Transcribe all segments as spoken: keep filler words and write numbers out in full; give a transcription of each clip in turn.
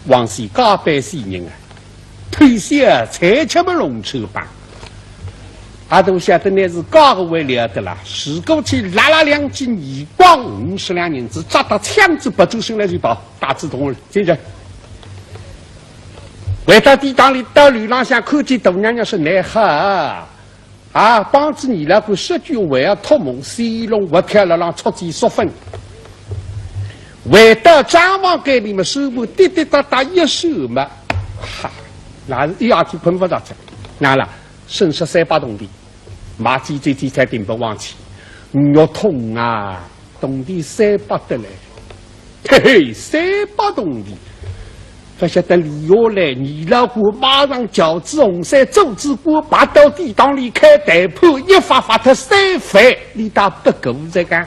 王喜加班死人啊，偷笑才吃不拢吃饭。阿都晓得乃是假个为了得啦，是过去拉拉两记耳光，五十两银子，扎到枪子拔出身来就跑，打仔铜了，进去。回到地堂里，到楼浪向看见大娘娘说：“乃好啊，帮仔伲拉个说句闲话啊，托梦，仙龙活跳了浪出去说分。回到账房间里么，手部滴滴答答一算嘛，哈，乃是一夜天困勿着仔，乃了，省出三百铜钿，买几只几才顶勿忘记，肉痛啊！” 铜钿三百得来，嘿嘿，三百铜钿。勿晓得李下来，伲老倌马上轿子红衫，走仔过，爬到地堂里开台盘，一发发脱三万，俚倒勿够这个。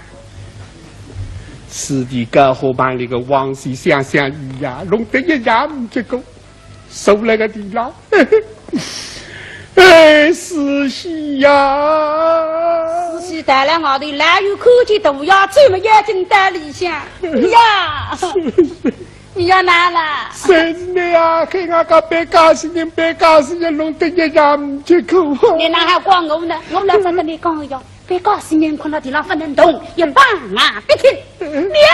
此地搞好办，那个王喜想想，哎呀，弄得一样结果。 坐辣个地浪。哎，慈禧呀！慈禧到了外头，老远看见大爷走么，要紧到里向。呀，你要哪了？三是你啊，喊俺家搬家私人，搬家私人弄得一样结果。你哪还怪我呢？我来勿跟你讲呀，搬家私人困辣地浪勿能动，也忙啊，别听。你也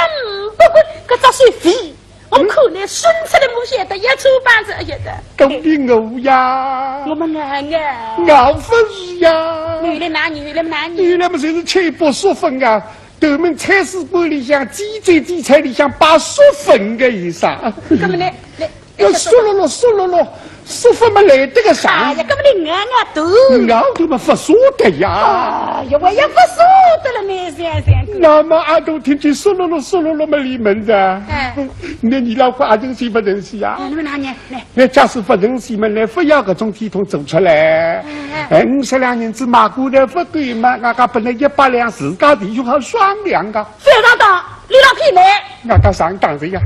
不管，搿只手飞。 我看倷生出来么晓得，一抽板子晓得。都是我呀。我么硬啊。我勿是呀。有了哪能，有了哪能？有了么就是七八十分啊，头门菜市馆里向，几只几菜里向八十分个意思啊。搿么呢，来，要苏噜噜，苏噜噜，苏芬么来得个啥？哎呀，搿么你硬硬头。硬头么勿舍得呀。哎呀，我也勿舍得了，你想想看。那么阿都听见苏噜噜，苏噜噜么里门的。哎。 那伲老倌阿仁是勿仁慈呀？啊，那么哪能？来。那假使勿仁慈嘛，倷勿要搿种体统做出来。哎，哎。哎，五十两银子买过来勿够嘛，俺家本来一百两自家钿用好商量个。非常当，你老骗人。俺家上当的呀，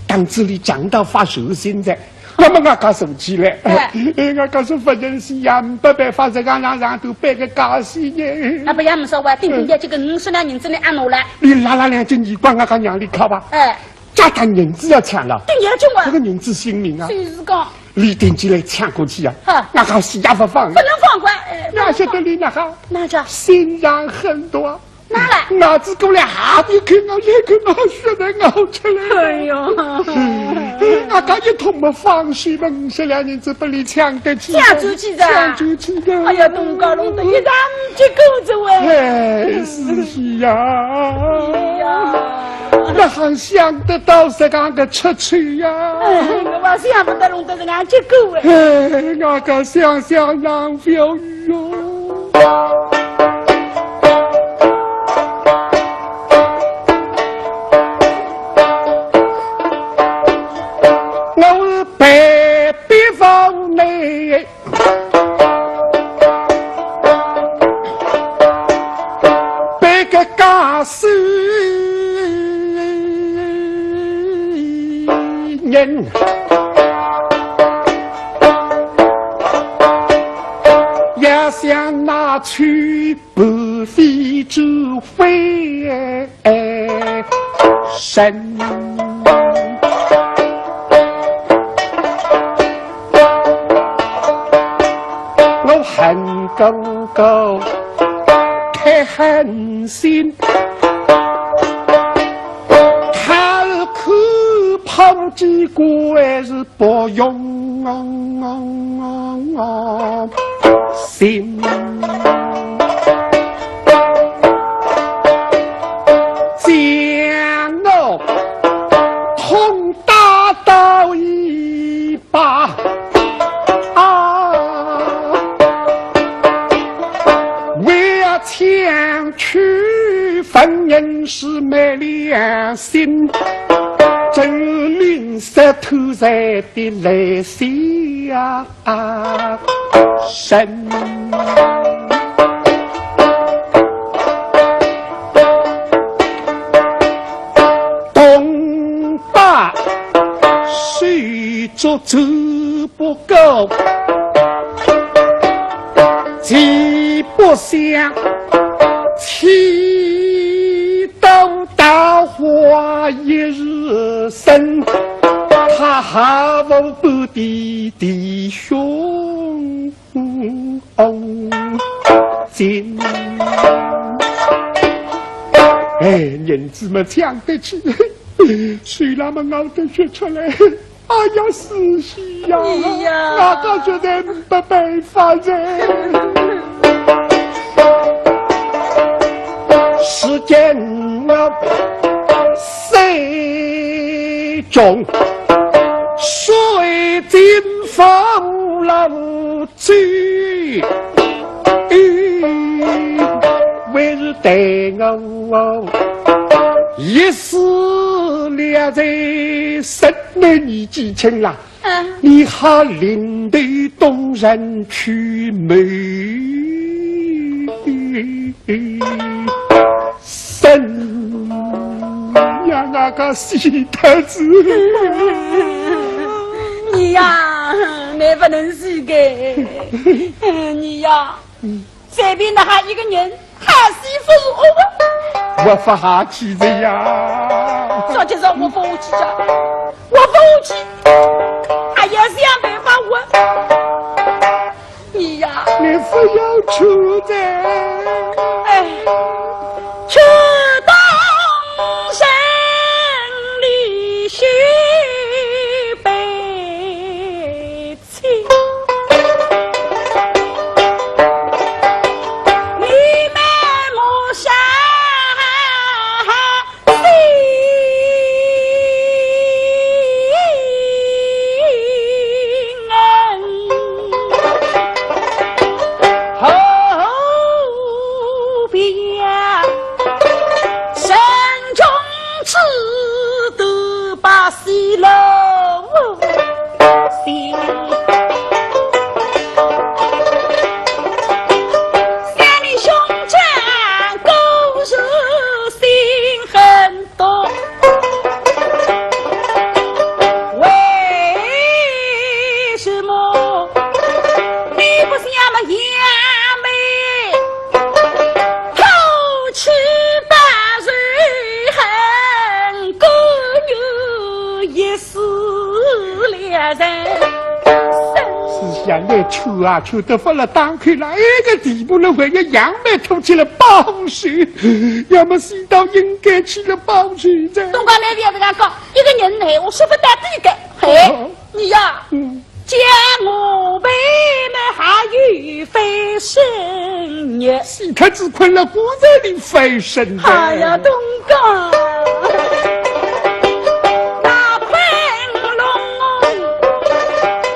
当子里讲到发手心的，那么俺家生气了。哎。哎，俺家是勿仁慈呀，没办法，这个让让都背个高兴呢。那不也没所谓，顶顶要这个五十两银子你阿拿了。你拉拉两斤，你管俺家娘里靠吧。哎。 家当银子要抢了，顶要紧啊。这个银子性命啊，就是讲。你顶起来抢过去啊，哈。那好死也不放。不能放过，哎，那晓得你那哈，那叫心肠狠毒啊。哪了？拿子过来，下边去咬，一口咬血来咬出来。哎呦。俺家一通么放手么，五十两银子拨你抢得去的，抢出去的。抢出去的。哎呀，东家弄得一塌糊涂喂。哎，是呀。哎呀。 哪哼想得到这样个出丑呀？哎，我也想不到弄得这样结果哎。哎，俺家想想难表语哦。我白壁房内 别个家私人，也想拿去不费之费。 哎，神。我恨哥哥太狠心，他可抛弃过还是不用心。 将我痛打倒一把啊！为抢去分人是没良心，真吝啬偷财的来西呀！ 啊，神。东把水做做不够，既不想，气到大火一日生，他好不的弟兄哦，今。哎，银子么抢得去，手浪么熬得血出来。哎呀，死死呀！哎呀，那个实在没办法人。世间啊，谁 中，谁尽风浪去，为是待我一死了在身，你年纪轻啦，嗯。你还领队东山去没？ 生呀，那个死太子。你呀，你不能死的。你呀，随便哪哈一个人，他死不是我。我不下去的呀。说就是我不下去呀，我不下去，他也想办法我。 你呀，你不要去的。哎，去东山里去北去，你们莫伤心。 何必呀？山中之都把西楼西。三里兄长果然心狠 毒。为什么你不像么杨梅，偷吃把水恨，甘愿一死了人生？是想来求啊，求得不了当口了，一个地步了，还要杨梅偷吃了包水，要么死到应该去了包水的。东家，你别这样讲， 一个人呢，我说不得对的。嘿，哦。你呀，嗯。叫我辈们还有翻身呢。死太子困了，果然的翻身的。哎呀，东家，那昆仑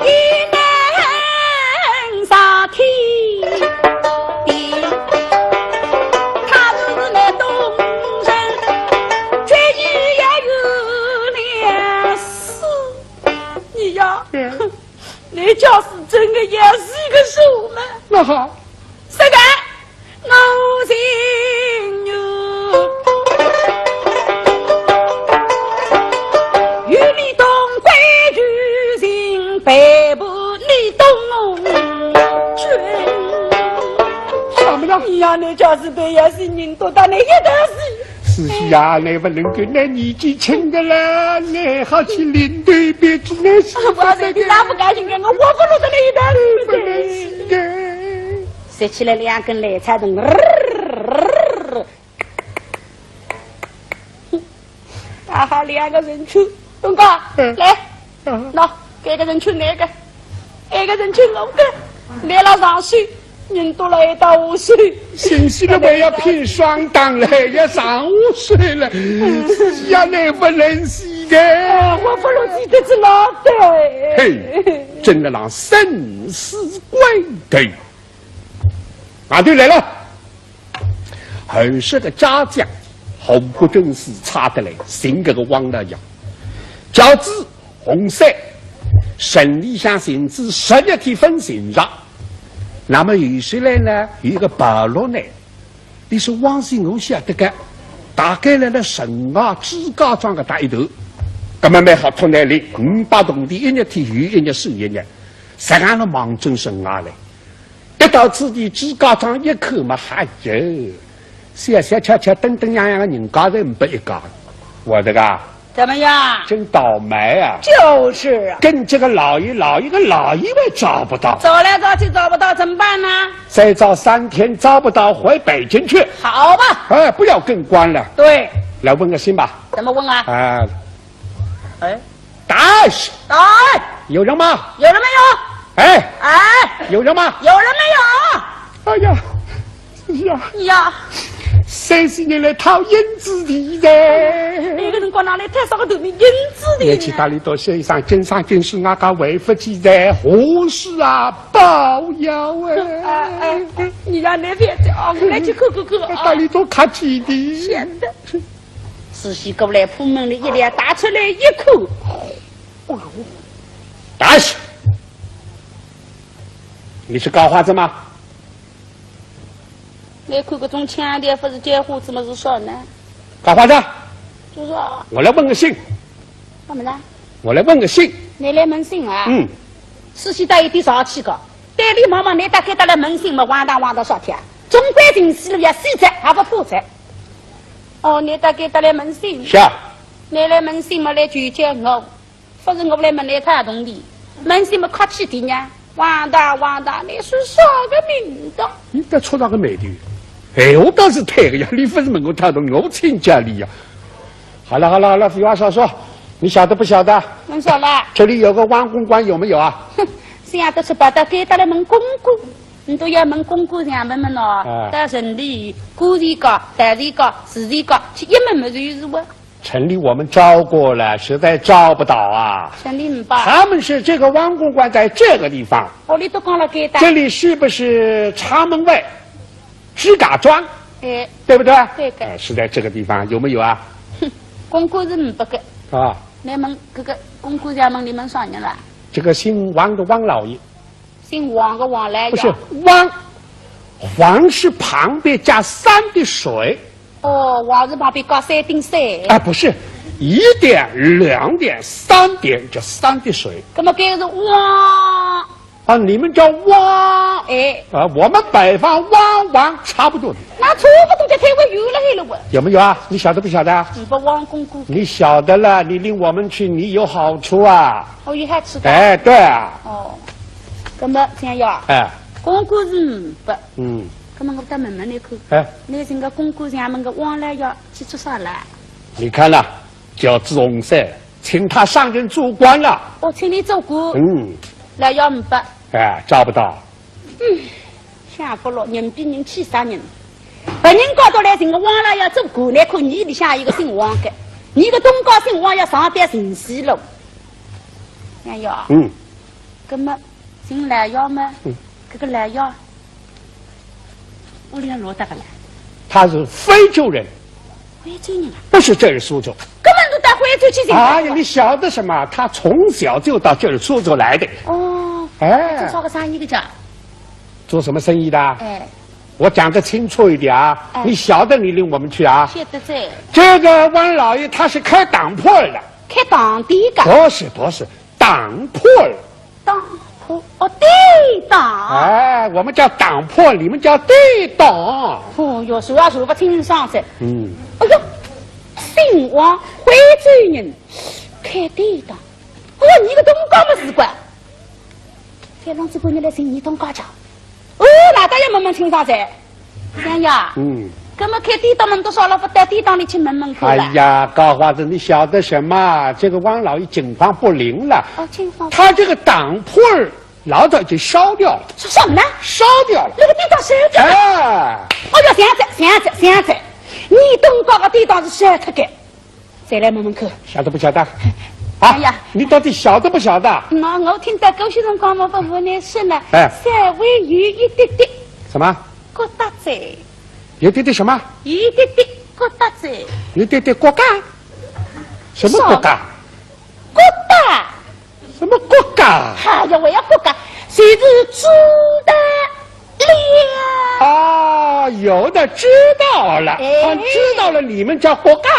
一能上天，他是那东人，决意要有了事。 你呀，嗯。你就是真的也是一个手呢。那好。是的，我情愿与你同归于尽，背叛你东君。什么呢？你呀，你就是对也是人都到你一道死。 是呀，你不能够，你年纪轻的了，你好去领队别去，你是我这边哪不甘心的，我活不落的那一段路的。不能死的。拾起来两根烂草头，啊哈，两个人去，东哥，嗯。来，嗯。喏，这个人去那个。 一个人去弄个，来了上去，人都来到下去。新西兰还要拼双档嘞，要上下去了，是呀，那不能死的。哎，我不能死的，这老的。嘿，真的让生死关头。啊，对，来了。 后首个家将，吴国军师差得来，寻搿个王大爷。轿子红色，城里向寻仔十一天勿寻着。那么后首来呢，有一个跑路呢，伊说往时我晓得个，大概辣辣城外朱家庄搿搭一头。搿么蛮好，托那里五百铜钿一日天，有一日算一日，实梗了望准城外来。 一到此地，朱家庄一看嘛，哎哟，小小巧巧、登登样样的人家侪呒不一家。我这个啊，怎么样？真倒霉啊！就是啊。跟这个老爷，老爷个老爷也找不到。找来找去找不到，怎么办呢？再找三天找不到，回北京去。好吧。哎，不要跟官了。对。来问个信吧。怎么问啊？哎。哎。大爷。哎。有人吗？有人没有？哎。哎。有人吗？有人没有？哎呀， 呀，呀，三四年来讨银子的噻。那个辰光哪里讨啥个头面银子的呢？年纪大了，多说一声，今生今世俺家为夫妻在何事啊？包要哎。哎，哎，你让那边去啊，我来去看看看啊。大理多客气的。是的。慈禧过来，铺门里一撩，打出来一看。哦哟，大爷，你是告花子吗？ 你看搿种腔调，勿是叫花子么是啥呢？告花子，就是啊。我来问个信。干么啦？我来问个信。你来问信啊？嗯。慈禧倒有点淘气个，对俚望望，你大概得来问信么，望道望道啥体啊？总归寻死路要死哉，还勿怕哉。哦，你大概得来问信。是啊。你来问信么，来求求我。 勿是我来问倷讨铜钿，问信么客气点呢，望道望道，倷算啥个名堂？你倒出啥个霉头？闲话倒是对个呀，你勿是问我讨铜，我请教你呀。好了好了好了，废话少说，你晓得不晓得？问啥啦？这里有个汪公馆，有没有啊？哼，想得出，跑到该搭来问公馆，你都要问公馆，想问问喏，哎。到城里，官船街、道船街、市船街去一问么就是哇。 城里我们找过了，实在找不到啊。城里没吧？他们是这个汪公馆在这个地方，屋里都讲了该搭。这里是不是阊门外、支嘎庄？哎，对不对？对的。哎，是在这个地方，有没有啊？哼，公馆是没个。啊。那么这个公馆衙门里面啥人了？这个姓汪的汪老爷。 姓王的王来呀。不是，汪，黄是旁边加三点水。哦，王字旁边加三点水。啊，不是，一点、两点、三点，叫三点水。那么该是汪。啊，你们叫汪。哎。啊，我们北方汪王差不多的。那差不多就推过有了黑了我。有没有啊？你晓得不晓得啊？你不汪公公。你晓得了，你领我们去，你有好处啊。哦，有好处的。哎，对啊。哦。 那么这样呀，哎。公馆是没个。嗯。那么我再问问你看，哎。你这个公馆衙门个王老爷去做啥了？你看了，叫朱洪山，请他上任做官了。哦，请你做官。嗯。老爷没个。哎，找不到。嗯，想勿落，人比人气杀人。别人家头来寻个王老爷做官，倷看伲里向一个姓王的，伲个东家姓王要上吊寻死路。哎呀。嗯。 那么，寻老爷嘛，嗯。这个老爷，屋里要落搭个了。他是徽州人。徽州人啊？不是这儿苏州。根本都到徽州去寻老爷。哎呀，你晓得什么？他从小就到这儿苏州来的。哦，哎。做啥个生意个家？做什么生意的？哎。我讲得清楚一点啊，哎。你晓得你领我们去啊。晓得噻。这个汪老爷他是开当铺儿的。开当店个？不是，不是，当铺儿。 当铺，哦，典当。哎，我们叫当铺，你们叫典当。哦哟，说也说勿清爽噻。嗯。哎哟，姓王，徽州人，开典当。哦哟，伲个东家么是个。开上仔半日来寻伲东家家。哦，那倒要问问清爽噻。 相爷，嗯。那么开典当么多少了，勿到典当里去问问看了。哎呀，告花子，你晓得什么？这个汪老爷情况不灵了。哦，情况不灵。他这个当铺儿老早已经烧掉了。烧什么呢？烧掉了。那个典当烧掉了。哎。哦哟，相爷，相爷，相爷，伲东家个典当是烧脱个。 再来问问看。晓得不晓得？啊，哎呀。你到底晓得不晓得？那我听到搿些辰光嘛，勿问你说呢，哎。稍微有一点点。什么？觉得哉。有点点什么？有一点点觉得哉。有点点觉得？什么觉得？觉得。 什么觉得？哎呀，我也觉得，就是知道了。啊，有的知道了，哎。啊，知道了，你们叫觉得？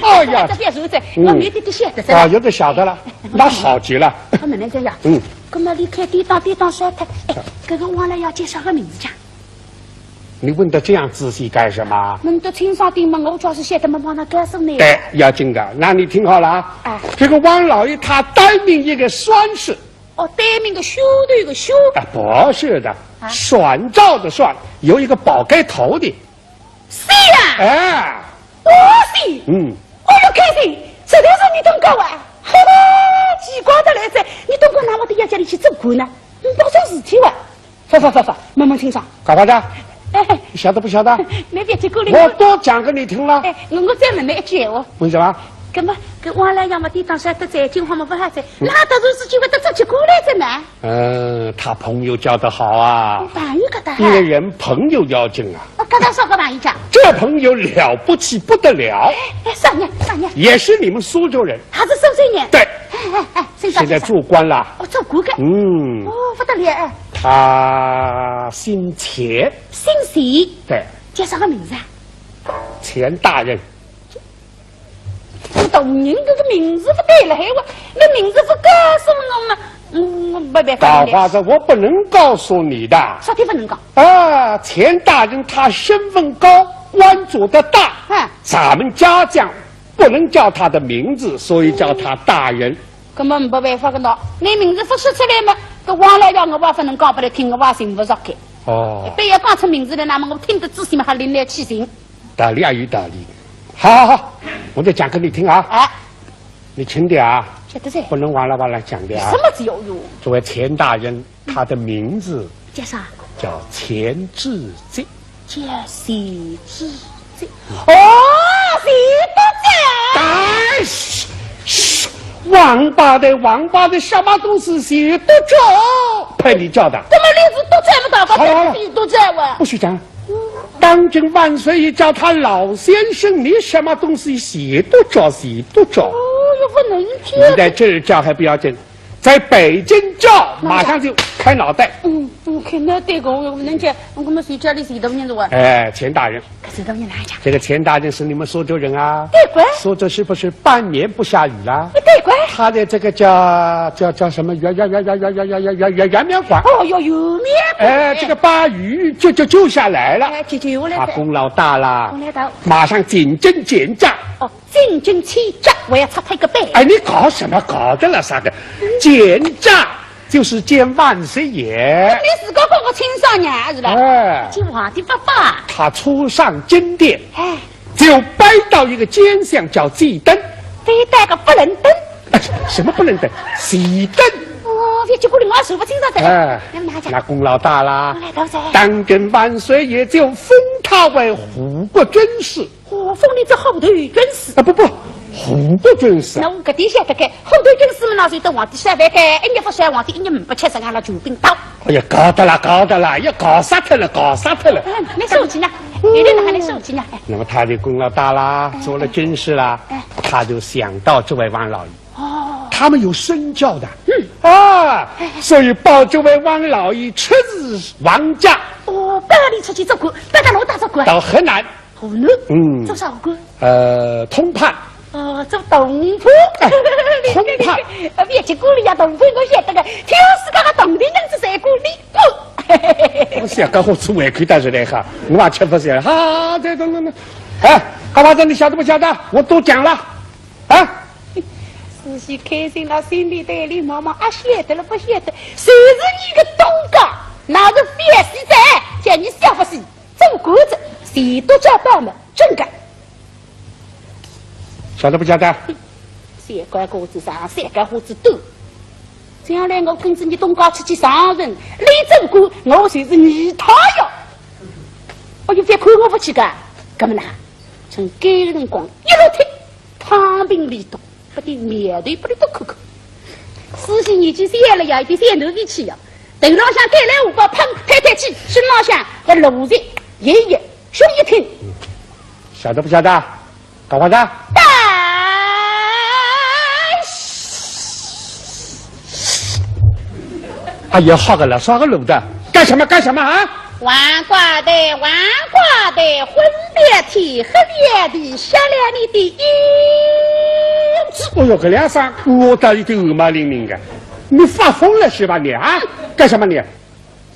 哎呀，这别说这，嗯。我有点点晓得了。啊，有点晓得了，那好极了。我问问相爷，嗯。那么你开典当，典当烧脱，哎，搿个汪老爷叫啥个名字讲？你问得这样仔细干什么？问得清爽点嘛，我就是晓得嘛，帮他告诉你。对，要紧的。那你听好了啊。哎。这个汪老爷他单名一个双氏。哦，单名个双头个双。哎，不是的，啊。双照的双，有一个宝盖头的。是呀。哎。哦，是。嗯。哦哟，开心，实在是你懂个哇。哈哈，奇怪得来哉，你懂个，那我到爷家里去做官呢？嗯，没啥事体哇。 勿勿勿勿，问问清爽。干嘛的？哎，你晓得不晓得？没别结果了。我都讲给你听了。哎，我我再问问一句闲话。为什么？搿么搿汪老爷么，当时得罪，今后么勿好哉，嗯。那到时候是机会得做结果来哉呢？嗯，他朋友交得好啊。朋友搿搭哈。一个人朋友要紧啊。我刚刚说个朋友讲。这朋友了不起不得了。哎，啥人？啥人？也是你们苏州人。还是苏州人？对。哎哎哎， 现在做官了。哦，做官个。嗯。哦，不得了，哎。他姓钱。姓钱？对。叫啥个名字啊？钱大人。我大人搿个名字不对了，还我，那名字不告诉我嘛，嗯，我没办法。搞花子，我不能告诉你的。啥地方能讲？啊，钱大人他身份高，官做得大，哎。咱们家将 不能叫他的名字，所以叫他大人。搿么没办法个喏，拿名字勿说出来嘛，搿汪老爷我也勿能讲拨伊听，我也寻勿着个。哦。万一讲出名字来，那么我听得仔细嘛，还另来起寻。道理也有道理。好好好，我再讲给你听啊。哎。你轻点啊，晓得噻。不能哇啦哇啦讲的啊。什么只有用？这位钱大人，他的名字叫啥？叫钱志杰。 叫钱志杰。哦，钱笃笤。哎，嘘，嘘，王八蛋，王八蛋，什么东西钱笃笤？被你叫的。搿么你是笃笤么？大概好了，好了。钱笃笤哇。不许讲。当今万岁爷叫他老先生，你什么东西钱笃笤，钱笃笤？哦哟，不能叫。你在这儿叫还不要紧， 在北京叫，马上就开脑袋。嗯，嗯，开脑袋个，我能讲，我们谁家里谁都认识我。哎，钱大人。谁都认识啊？这个钱大人是你们苏州人啊？对个。苏州是不是半年不下雨了？对个。他的这个叫，叫，叫什么？圆，圆，圆，圆面馆。哦哟，圆面馆。哎，这个把雨就，就救下来了。哎，解救下来了。他功劳大了。功劳大。马上进京见驾。哦， 进京见驾，我要拆脱一个板。哎，你搞什么搞得了啥个？见驾就是见万岁爷。你自家讲个清爽呀，是吧？哎。见皇帝爸爸。他初上金殿，哎。就拜到一个奸相叫季登。非但个不能登。哎，什么不能登？季登。哦，这结果另外说不清爽的。哎，那么拿讲。那功劳大啦。功劳大哉。当今万岁爷就封他为护国军师。 哦，封你做虎头军师。啊，不，不，护国军师啊。那我搿点晓得个，虎头军师嘛，那就等皇帝烧饭个，一日不烧，皇帝一日不吃，实梗了全兵倒。哎呀，搞得了，搞得了，要搞杀脱了，搞杀脱了。嗯，没手机呢，有点哪还没手机呢？哎。那么他的功劳大啦，哎，做了军师啦，哎。他就想到这位汪老爷。哦。他们有身教的。嗯。啊，哎，哎。所以保这位汪老爷出仕王家。哦，保伊出去做官，保伊到哪搭做官？到河南。 河南？嗯。做啥官？呃，通判。哦，做通判。哎，通判。呃，别去顾虑呀，通判我晓得个，挑自家个铜钿银子侪顾虑过。我想讲我出外口但是来哈，我也吃不消。哈，这等等等。哎，干嘛这你晓得不晓得？我都讲了。啊？慈禧开心了，心里对里毛毛啊，晓得了不晓得？就是你个东家，那是反西哉，叫你笑不死。 做官子，钱笃笤倒么，真个。晓得不晓得？三个胡子长，三个胡子短。将来我跟着你东家出去上任，你做官，我就是二太爷。哦哟，覅看我勿起个，搿么呢，趁该辰光一路踢，躺平里头。 不得苗头，不得多看看。慈禧年纪小了呀，有点小头脾气呀。头浪向戴来五百捧，拍拍去，身浪向个罗衫一一，胸一挺。晓得不晓得？搞混蛋！大哎呀，好个了，耍个路的，干什么干什么啊？王八蛋，王八蛋，昏天黑地，瞎了你的眼珠！哦哟，搿两声我倒有点汗毛凛凛个。你发疯了是吧你啊？干什么你？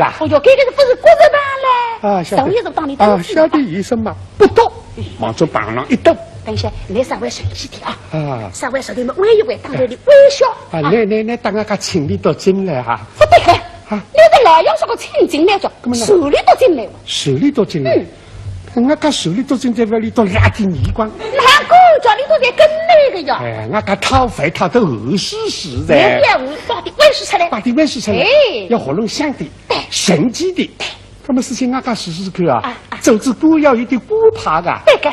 啦。哦哟，搿个是勿是骨折板嘞？啊，晓得。手也是当你当啊，晓得医生嘛，不动，往这板上一动。等一下，你稍微沉一点啊。啊。稍微稍微嘛，弯一弯，当然你弯一下。啊，那那那，当然讲请你到进来哈。不对，啊。那个老要说个请进来着，那么呢？手里都进来了。手里都进来。嗯。我讲手里都进来，外里都拉点耳光。哪个叫你都在跟那个呀？哎，我讲讨饭讨得厚实实的。没有，把的温水出来。把的温水出来。哎。要喉咙响点，对。神气点。那么事情我讲试试看啊，啊，啊。走之过要有点不怕的。对个。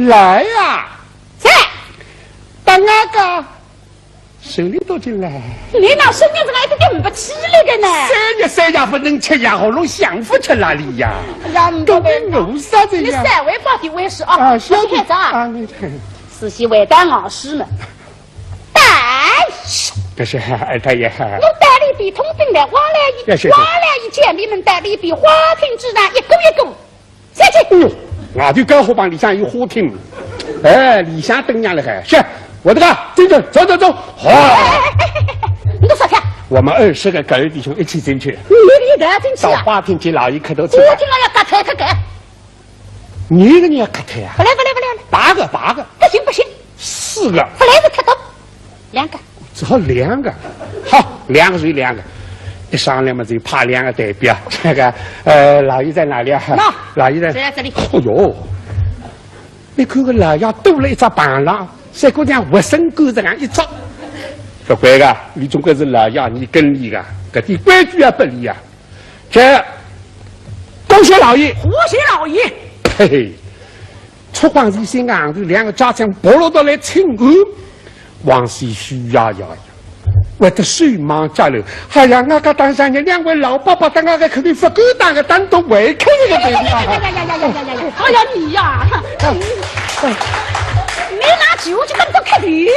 来呀，在。当我讲，手里都进来。你那声音怎么一点点不起来的呢？三日三夜不能吃呀，喉咙响不出来了呀。哎呀，都被我杀的呀。你稍微把的温水啊，啊，晓得。你看着啊，啊，你看。事情回到老师们。但是是，二太爷。侬到里边通禀来，往来一，是，是，是。往来一见，你们到里边花厅之上一个一个，下去。哎呦，外头刚好帮里向有花厅，哎，里向等娘了还。是，我这个进去，走走走，好。哎，哎，哎，哎，哎，你都说啥？我们二十个狗弟兄一起进去。你，你带进去啊？到花厅去，老爷磕头去。我听了要打开开开。 你个你要磕头啊？不来，不来，不来，不来。八个，八个。不行，不行。四个。不来是太多。两个。只好两个。好，两个就两个。一商量嘛，就派两个代表。这个，呃，老爷在哪里啊？喏，老爷在。就在这里。哦哟，你看个老爷多了一只伴郎，像个像活生狗这样一只。不会个，你总归是老爷，你跟你个，搿点规矩要不理啊。 这，恭喜老爷！贺喜老爷！嘿嘿，出光前心硬头两个家将跑落到来请安，王喜虚呀呀呀，我的手忙脚乱。哎呀，我刚当上你两位老伯伯，当我个肯定不够当个，单独为客一个人啊。哎呀呀呀呀呀呀呀！哎呀你呀，没拿酒就跟着客气呢。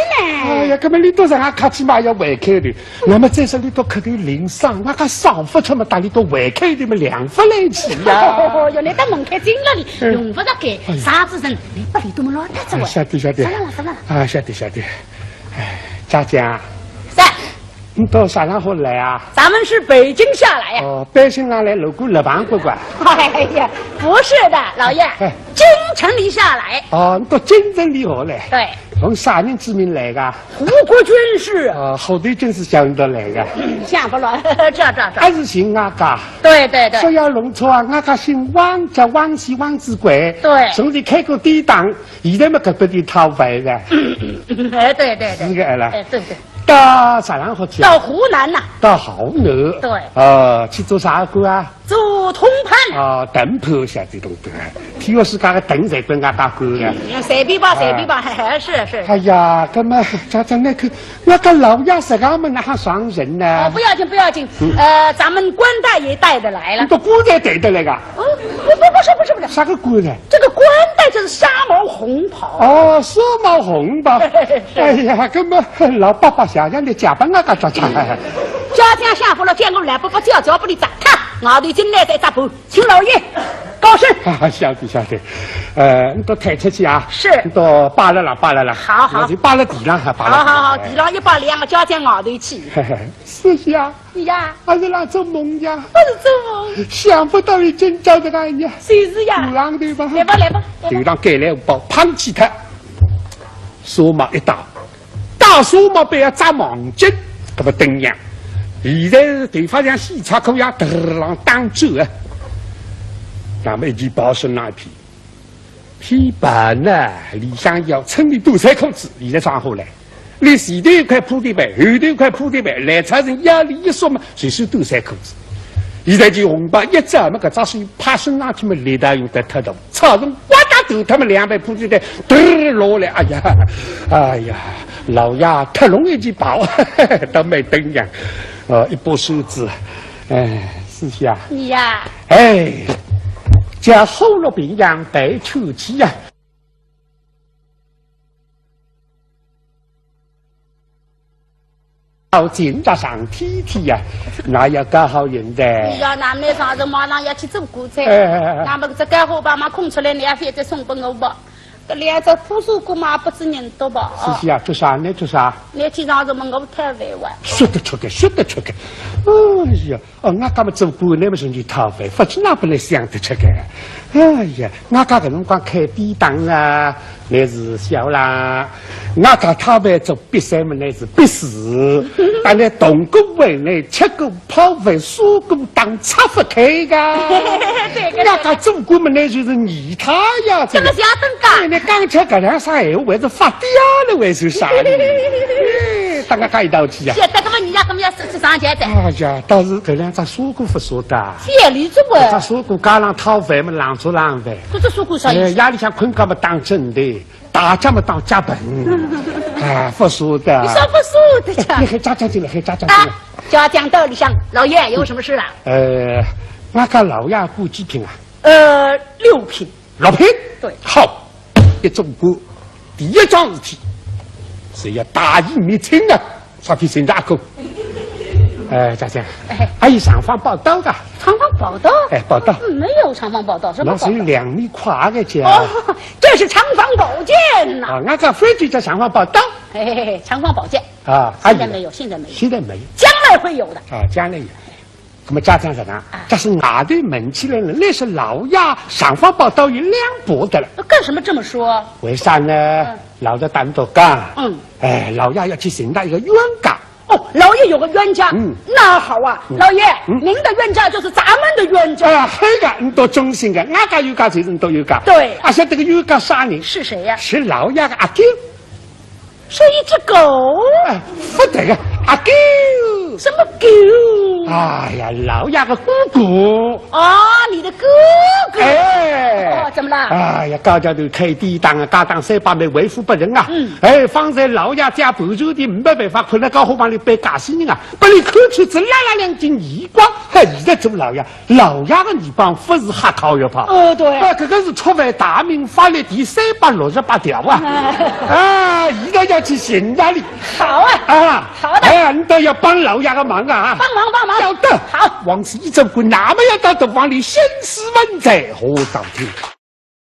哎呀，根本你都让俺客气嘛，要为客的。 那么在这里头客头领赏，那个赏不出么，大里头胃口的么两不来气呀。哦哟，你到门口进了哩，嗯。用不着改，哎呀。啥子人，你不理都么老太子喂。啊，晓得，晓得。啥了，啥了？啊，晓得，晓得。哎，家将。在。你到啥场合来啊？咱们是北京下来呀。哦，北京上来，路过六旁拐拐。哎呀，不是的，老爷，哎。京城里下来。哦，你到京城里下来。对。奉啥人之命来的？ 护国军师。啊，后头真是想得来个。想不落，这，这，这。还是寻俺家。对，对，对。说要弄错啊，俺家姓汪，叫汪喜汪志贵。对。从前开过典当，现在么搿边的讨饭的。哎，对，对，对。是个了。哎，对，对。到啥场合去啊？到湖南呐。到湖南。对。啊，去做啥官啊？ 做通判。啊，通判晓得懂得，天下世界个通侪归俺家管个。嗯，随便吧，随便吧，啊。是，是。哎呀，那么，这，这，那个，那个老爷是俺们那还上人呢。哦，不要紧，不要紧，嗯。呃，咱们官带也带得来了。你的官带带得来个？哦，不，不，不是，不是，不是。啥个官呢？这个官带就是纱帽红袍。哦，纱帽红袍。是。哎呀，那么老伯伯想想，你假扮俺家家。家将下不了，见我来，伯伯叫叫不离，咋看？外头进来再咋办？ 请老爷高升。啊，晓得，晓得。呃，你都抬出去啊。是。你都摆了啦，摆了啦。好，好。我就摆了地上，还摆了。好，好，好，地上一摆，两个家将外头去。嘿嘿，是呀。呀。还是那做梦呀。不是做梦。想不到你今朝这个呀。就是呀。鼓浪头吧。来吧，来吧，来吧。头上盖来包，捧起他，纱帽一搭。 大纱帽背要扎网巾，搿么登样。现在是头发像洗擦裤一样，嘚儿啷当转啊。那么一件袍身浪一披，披袍呢，里向要穿的短衫裤子，现在穿好了。你前头一块铺垫背，后头一块铺垫背，来穿成腰里一束嘛，随手短衫裤子。现在就红袍一扎嘛，搿扎手帕身上去嘛，力道用得太大。 草丛刮大头，他们两边扑出来，嘚儿落来，哎呀，哎呀，老爷特弄一记跑，倒没登样。呃，一把扇子，哎，四下。你呀。哎，叫虎落平阳白出气呀。 到今朝上天天呀，那也搞好运的。哎呀，那么上次马上要去做棺材，哎，哎，哎，哎。那么这个火把嘛空出来，你也反正送给我吧。这两只破纱褂嘛，不知人多吧？是，是啊，做啥呢？做啥？你去上次么我太晚哇。说得出个，说得出个。哎呀， 哦，俺家么做官，那么容易讨饭，勿去哪不来想得出个。哎呀，俺家搿辰光开典当啊，那是小啦。俺家讨饭做瘪三么，那是瘪四。但那动过胃呢，吃过泡饭，说过当拆勿开个。对个，俺家做官么，那就是泥塌呀，这个。这个像登高。哎，你刚才搿两声闲话，还是发嗲了，还是啥呢？哎，大家讲一道去呀。是，这个么你呀，搿么要上前的。哎呀，倒是搿两只 说过勿说的。天理之外。搿只说过家浪讨饭么，浪做浪饭。搿只说过啥意思？哎，夜里向困觉么打盹的，打架么打脚本。哎，勿说的。你说勿说的呀？你喊家将进来，喊家将进来。啊，家将到里向，老爷有什么事啊？呃，俺家老爷官几品啊？呃，六品。六品？对。好，一做官，第一桩事体是要大义灭亲的。啥批寻着阿哥？哎，姐姐，哎。阿有上访报到个？上访报到？哎，报到。嗯，没有上访报到，什么报到？那是两米快个姐。哦，这是尚方宝剑呐。啊，俺这飞机叫上访报到。嘿嘿嘿，尚方宝剑。啊，阿有。现在没有，现在没有。现在没有。将来会有的。啊，将来有。那么家长讲啊，啊。这是外头问起来了，那是老爷上访报到有两步的了。干什么这么说？为啥呢？嗯。老爷单独讲，嗯。哎，老爷要去寻到一个冤家。 哦，老爷有个冤家，嗯。那好啊，嗯。老爷，嗯。您的冤家就是咱们的冤家。哎，嘿个，你多忠心个，俺家冤家就是你多冤家。对。啊，晓得个冤家啥人？是谁呀？是老爷个阿狗。是一只狗？哎，不对个，阿狗。什么狗？哎呀，老爷个哥哥。 哦，你的哥哥。哎。哦，怎么了？哎呀，高家头开典当啊，家当三百万，为富不仁啊。嗯。哎，放在老爷家盘缠的，没办法，困了高伙房里背家私人啊，拨伊看穿仔拉拉两斤耳光，嘿，现在做老爷，老爷个耳光不是瞎靠一泡。哦，对。哎，这个是触犯大明法律第三百六十八条啊。哎。哎，现在要去寻着伊。好啊。啊。 好的。哎，你都要帮老爷个忙啊！帮忙，帮忙。晓得。好。王世一做官，那么要到洞房里兴师问罪，好当听。